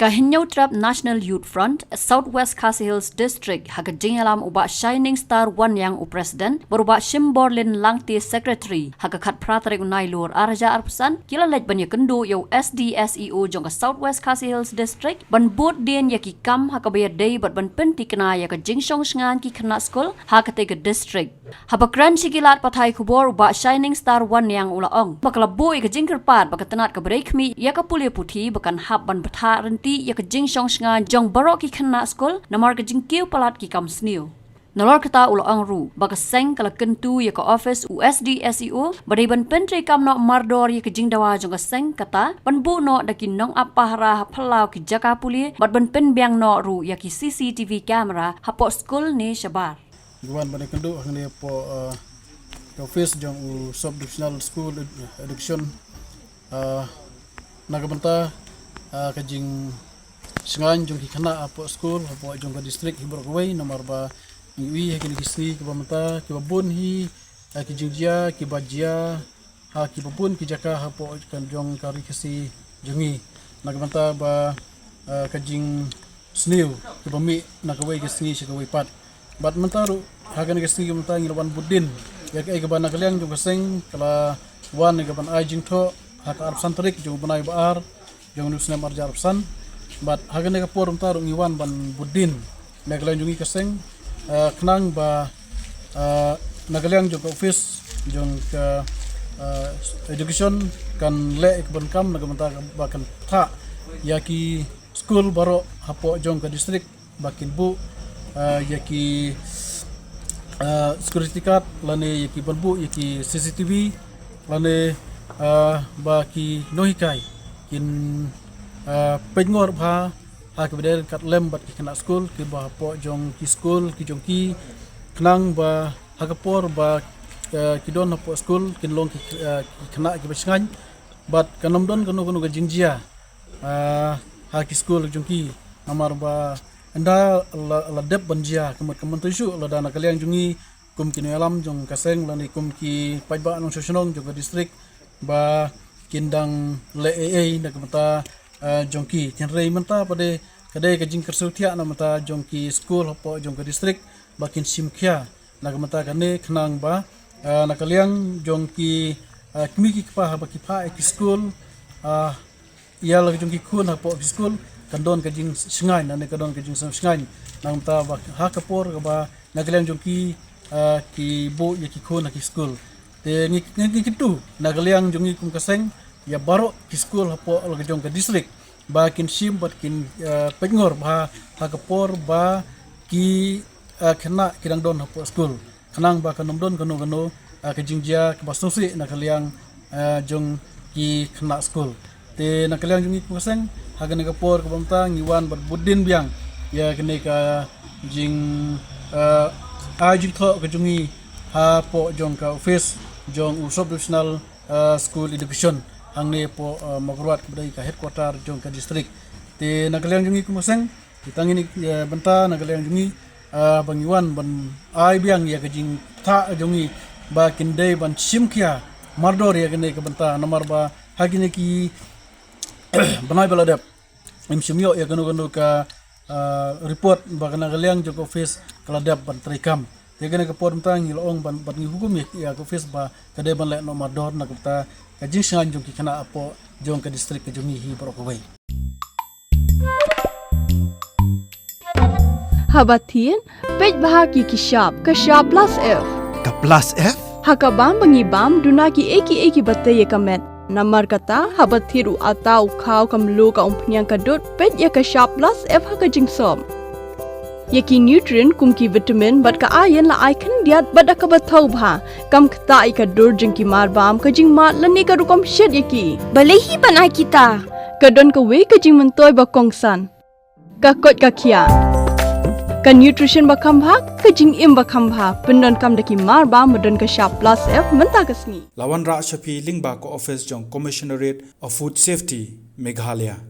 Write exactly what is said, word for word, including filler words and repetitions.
Ka Hynñiewtrep National Youth Front, South West Khasi Hills District, ha ka jingïalam u Bah Shining Star Wanniang u President, bad u Bah Shimborlin Langte Secretary, ha ka khatphra tarik u Nailur arhajar arphew san, ki la leit ban ïakynduh ïa u S D S E O jong ka South West Khasi Hills District, ban bud dien ïa ki kam ha kaba ïadei bad ban pynthikna ïa ka jingshong shngaiñ ki khynnah skul, ha katei ka district. Haba kren sha ki lad pathai khubor u Bah Shining Star Wanniang u la ong ba ka la buh ïa ka jingkyrpad ba ka tnat kaba dei khmih ïa ka pule puthi ba kan hap ban bthah ryntih ïa ka jingshong shngaiñ jong baroh ki khynnah skul namar ka jingkiew palat ki kam sniew. Nalor kata u la ong ruh ba ka seng ka la kyntu ïa ka office u S D S E O ba dei ban pyntreikam noh mardor ïa ka jingdawa jong ka seng kata ban buh noh da ki nongap pahara ha phyllaw ki jaka pule bad ban pynbiang noh ruh ïa ki C C T V camera hapoh skul ne shabar. Ngi wan ban ïakynduh hangne hapoh, uh, ka office jong u Sub Divisional School Ed-, Education, uh, na ka bynta, uh, ka jingshngaiñ jong ki khynnah hapoh skul hapoh jong ka district hi baroh kawei namar ba ngi ïohi ha kine ki sngi kiba mynta kiba bun hi, uh, ki jingjia kiba jia ha kiba bun ki jaka hapoh kan jong ka ri Khasi jong ngi. Na ka bynta ba, uh, ka jingsniew kiba mih na kawei ka sngi sha kawei pat. Bad mynta ruh ha kane ka sngi mynta ngi la wan bud dien ïa kaei kaba na ka liang jong ka seng ka la wan ïa kaban ai jingthoh ha ka arphew san tarik jong u bnai ba ar jong u snem arhajar arphew san. Bad ha kane ka por mynta ruh ngi wan ban bud dien na ka liang jong ngi ka seng, ah, khnang ba, ah, na ka liang jong ka office jong ka, ah, education kan leh ïa ka ban kam na ka bynta ba kan thah ïa ki skul baroh hapoh jong ka district ba kin buh, ah, ïa ki, ah, security guard lane ïa ki ban buh ïa ki C C T V lane, ah, ba ki nonghikai kin, ah, pynngor bha ha kiba dei ryngkat lem bad ki khynnah skul kiba hapoh jong ki skul ki jong ki khnang ba ha ka por ba, ah, ki don hapoh skul kin long ki, ah, ki khynnah kiba shngaiñ bad kan ym don kano kano ka jingjia, ah, ha ki skul jong ki namar ba ynda la, la dep ban jia ka mut ka mynta shuh lada na ka liang jong ngi kum ki nongïalam jong ka seng lane kum ki paidbah nongshong shnong jong ka district ba kin dang leh ei ei na ka bynta, ah, jong ki. Hynrei mynta pat de ka dei ka jingkyrsiew thiah na ka bynta jong ki skul hapoh jong ka district ba kin shim khia na ka bynta kane khnang ba, ah, na ka liang jong ki, ah, kmie ki kpa haba ki phah ïa ki skul, ah, ïa la ka jong ki khun hapoh ki skul kan don ka jingshngaiñ lane ka don ka jingsngewshngaiñ na ka bynta ba ha ka por kaba na ka liang jong ki, ah, ki buh ïa ki khun ha ki skul. Te ngi, ngi, ngi kyntu na ka liang jong ngi kum ka seng ïa baroh ki skul hapoh la ka jong ka district ba kin shim bad kin, ah, pynngor bha ha ka por ba ki, ah, khynnah ki dang don hapoh skul khnang ba kan ym don kano kano, ah, ka jingjia kaba sngewsih na ka liang, ah, jong ki khynnah skul. Te na ka liang jong ngi kum ka seng ha kane ka por kaba mynta ngi wan bad bud dien biang ïa kane ka jing, ah, ai jingthoh ka jong ngi hapoh jong ka office jong u Sub Divisional, ah, School Education hangne hapoh, ah, Mawkyrwat kaba dei ka headquarter jong ka district. Te na ka liang jong ngi kum ka seng kita ngin, eh, bynta na ka liang jong ngi, ah, ba ngi wan ban ai biang ïa ka jingthah jong ngi ba kin dei ban shim khia mardor ïa kane ka bynta namar ba ha kine ki bnai ba la dep ngim shym ïoh ïa kano kano ka, ah, report ba ka na ka liang jong ka office ka la dep ban treikam. Te kane ka por mynta ngi la ong ban, ban ngi hukum ïa, ïa ka office ba ka dei ban leh noh mardor na ka bynta ka jingshngaiñ jong ki khynnah hapoh jong ka district ka jong ngi hi baroh kawei. Haba thied, peit bha ki ki shap, ka shap plus F. Ka plus F? Ha ka bam ba ngi bam, duna ki ei ki ei kiba tei ïa ka met. Namar kata, haba thied u atta u khaw ka mluh ka umphniang ka dud, peit ïa ka shap plus F ha ka jingsop. Ïa ki nutrient kum ki vitamin bad ka iron la ai khyndiat bad da kaba thaw bha. Kam ktah ïa ka dur jong ki marbam ka jingmad lane ka rukom shet ïa ki. Balei hi ban ai kita? Ka don kawei ka jingmyntoi ba kongsan. Ka koit ka khiah. Ka nutrition ba kham bha, ka jingim ba kham bha. Pyndonkam da ki marbam ba don ka shap plus F mynta ka sngi. La wanrah sha phi lyngba ka office jong Commissionerate of Food Safety, Meghalaya.